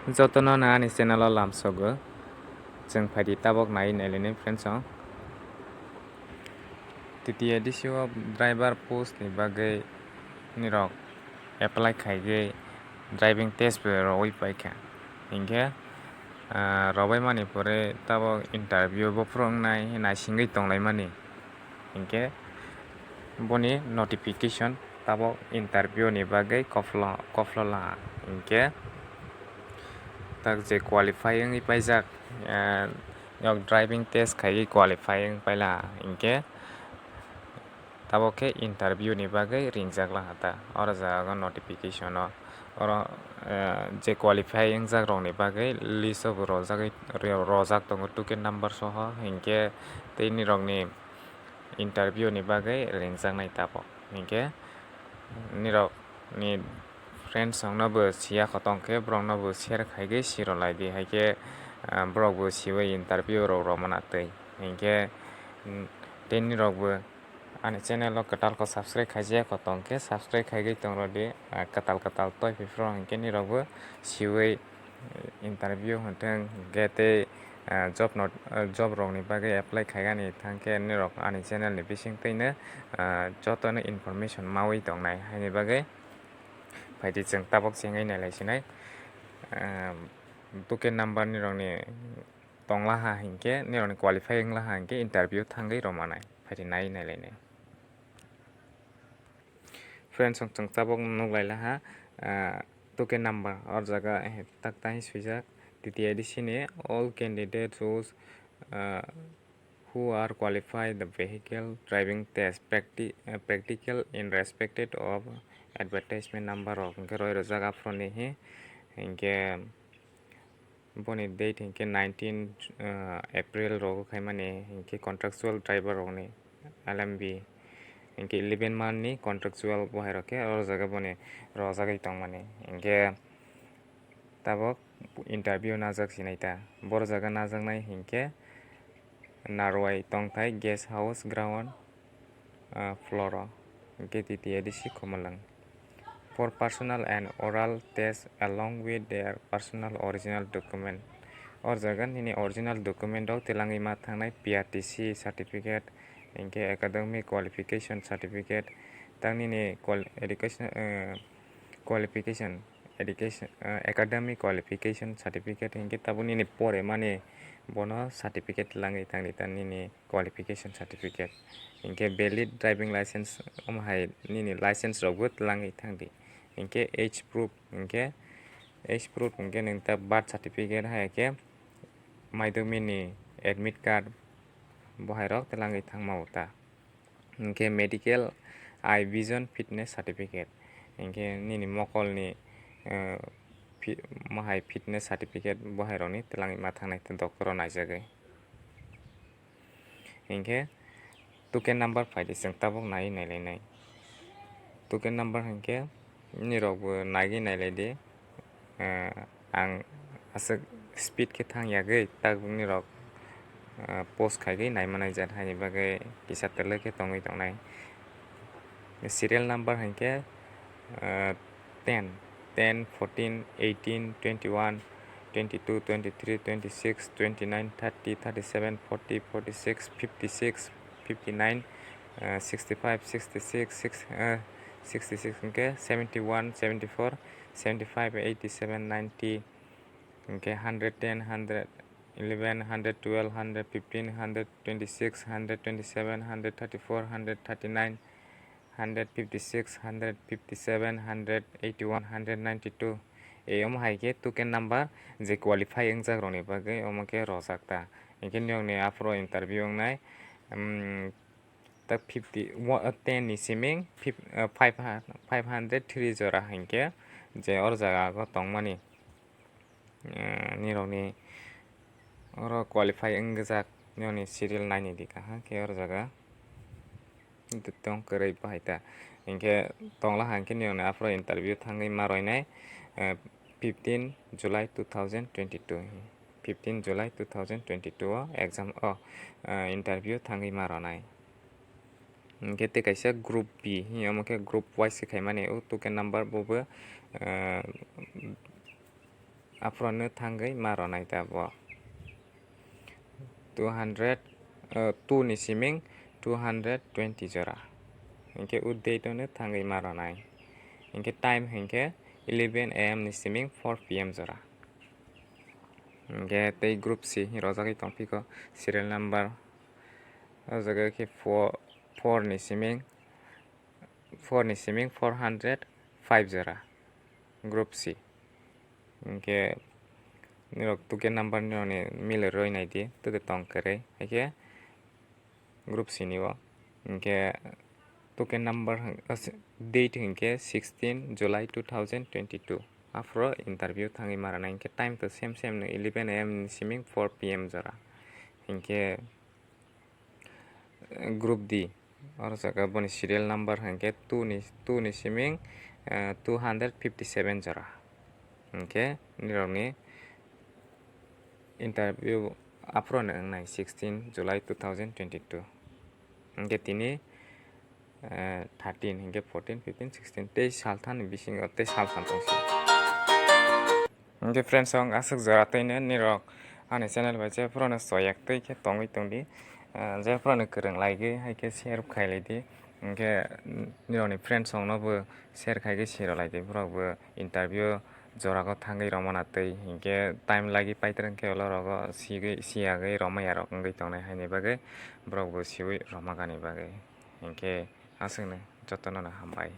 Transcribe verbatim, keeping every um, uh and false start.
Jotono no ani channel o lamsogo. Chwng phaidi tabok nai nailainai friends o. T T A D C o driver post ni bagwi nirok apply khaigwi driving test bo rogwi paikha. Hinkhe, ah, rogwi mani pore tabok interview bo phwrwngnai naisingwi tonglaimani. Hinkhe boni notification tabok interview ni bagwi kophlo, kophlo laha. Hinkhe tak je qualify wngwi paijak, eh, nok driving test khaiwi qualify wng paila hinkhe tabok khe interview ni bagwi ringjak laha ta. Oro jaga o notification o oro, eh, je qualify wngjak rok ni bagwi list o bo rojagwi, rojak tongo token number soho. Hinkhe tei nirok ni interview ni bagwi ringjaknai tabok. Hinkhe nirok ni friends rok no bo siya khotong khe borok no bo share khaigwi sirolai di, haikhe, ah, borok bo siwi interview rok rwmana twi. Hinkhe, mm, tei nirok bo ani channel o kwtal khe subscribe khaijak khotong khe subscribe khaigwi tong rw di, ah, kwtal kwtal toi phai phuru hinkhe nirok bo siwi interview hwnkhe tei, ah, job not-, ah, job rokni bagwi apply khaigani thangkhe nirok ani channel ni bisingtwino, ah, jotono information maui tongnai haini bagwi phaidi chwng tabok chengwi nailaisinai. Ah, token number nirokni tonglaha hinkhe nirokni qualify wnglaha hinkhe interview thangwi rwmanai phaidi nai nailainai. Friends, chwng tabok nuklai laha, ah, token number, o jaga, eh, tak tang swijak, T T A D C ni all candidates whose, ah, who are qualified the vehicle driving test practi-, eh, practical in respected of advertisement number rok, hinkhe roi rwjak aphuru ni hi, hinkhe boni date hinkhe nineteen, ah, April rogo khaimani, hinkhe contractual driver rokni L M B hinkhe eleven month ni contractual bohai rok khe oro jaga boni rojagwi tongmani. Hinkhe tabok interview najak sinai ta, boro jaga najaknai hinkhe Narwai Tongthai Guest House ground, ah, floor o, hinkhe T T A D C Khumulwng. For personal and oral test along with their personal original document. O jaga nini original document rok twlangwi ma thangnai P R T C certificate, hinkhe academic qualification certificate, tang nini qual-, education, eh, qualification, education, eh, academic qualification certificate, hinkhe tabuk nini poremani bono certificate twlangwi thangdi ta nini qualification certificate, hinkhe valid driving license, omo hai nini license rokbo twlangwi thangdi. Hinkhe age proof, hinkhe age proof hinkhe nwng ta birth certificate hai khe maidugmini admit card, bohai rok twlangwi thangma o ta. Hinkhe medical, eye vision, fitness certificate, hinkhe nini mokolni, eh, fi-, mohai fitness certificate, bohai rokni twlangwi ma thangnai ta doctor o naijagwi. Hinkhe token number phaidi chwng tabuk naiwi nailainai. Token number hinkhe nirokbo naigwi nailaidi. Eh, ang aswk speed khe thang yagwi tabuk nirok, eh, post khaigwi naimanaijak haini bagwi kisa twlwk khe tongwi tongnai. Serial number hinkhe, eh, ten, ten, fourteen, eighteen, twenty-one, twenty-two, twenty-three, twenty-six, twenty-nine, thirty, thirty-seven, forty, forty-six, fifty-six, fifty-nine, eh, sixty-five, sixty-six, six, eh, sixty-six hinkhe seventy-one, seventy-four, seventy-five, eighty-seven, ninety, hinkhe hundred ten, hundred eleven, hundred twelve, hundred fifteen, hundred twenty-six, hundred twenty-seven, hundred thirty-four, hundred thirty-nine, hundred fifty-six, hundred fifty-seven, hundred eighty-one, hundred ninety-two. E omo hai khe token number je qualify wngjak rokni bagwi omo khe rojak ta. Hinkhe niyokni aphuru interview wngnai, um, tak fifty, wa-, ten ni siming fif-, uh, five ha-, five hundred three jora hinkhe je oro jaga o tongmani. Eh, nirokni oro qualify wngjak nirokni serial naini di kaham khe oro jaga tong kwrwi bahai ta. Hinkhe tongla hinkhe nirokni aphuru interview thangwi ma roinai, eh, fifteen July two thousand twenty-two, fifteen July two thousand twenty-two o exam o, eh, interview thangwi ma ronai. Hinkhe tei kaisa group B, hinkhe omo khe group wise khe khaimani, o token number bo bo, eh, Aphuru no thangwi ma rwnai da bo. Two hundred, uh, two ni siming two hundred twenty jora. Hinkhe o date no thangwi ma rwnai. Hinkhe time hinkhe eleven A M ni siming four P M jora. Hinkhe tei group C rojagwi tongphiko serial number. O jaga khe four, four ni siming, four ni siming four hundred five jora group C. Hinkhe nirok token number nirokni mile roi naidi, tode tong kwrwi. Haikhe group C ni o. Hinkhe token number hwn-, as-, date hinkhe sixteen July two thousand twenty-two. Aphuru interview thangwi ma rwnai, hinkhe time to same same no, eleven A M ni siming four P M jora. Hinkhe group D, oro jaga boni serial number hinkhe two ni, two ni siming, eh, two hundred fifty seven jora. Hinkhe nirokni interview aphuru no wngnai, sixteen July two thousand twenty-two. Hinkhe tini, eh, thirteen, hinkhe fourteen, fifteen, sixteen, tei salthani bisingo tei saltham tongsi. Hinkhe friends, ang aswk jora twi no nirok ani channel bai je phuru no soyak twi khe tongwi tongdi, eh, je phuru no kwrwng laigwi haikhe share khailai di. Hinkhe nirokni friends rokno bo share khaigwi siro laidi, borok bo interview jorago thangwi romana twi, hinkhe time lagi paitwrwng khe ulo rogo sigwi, siyagwi romaya rok wngwi tongnai haini bagwi borok bo siwi romagani bagwi. Hinkhe aswkno jotono no hambai.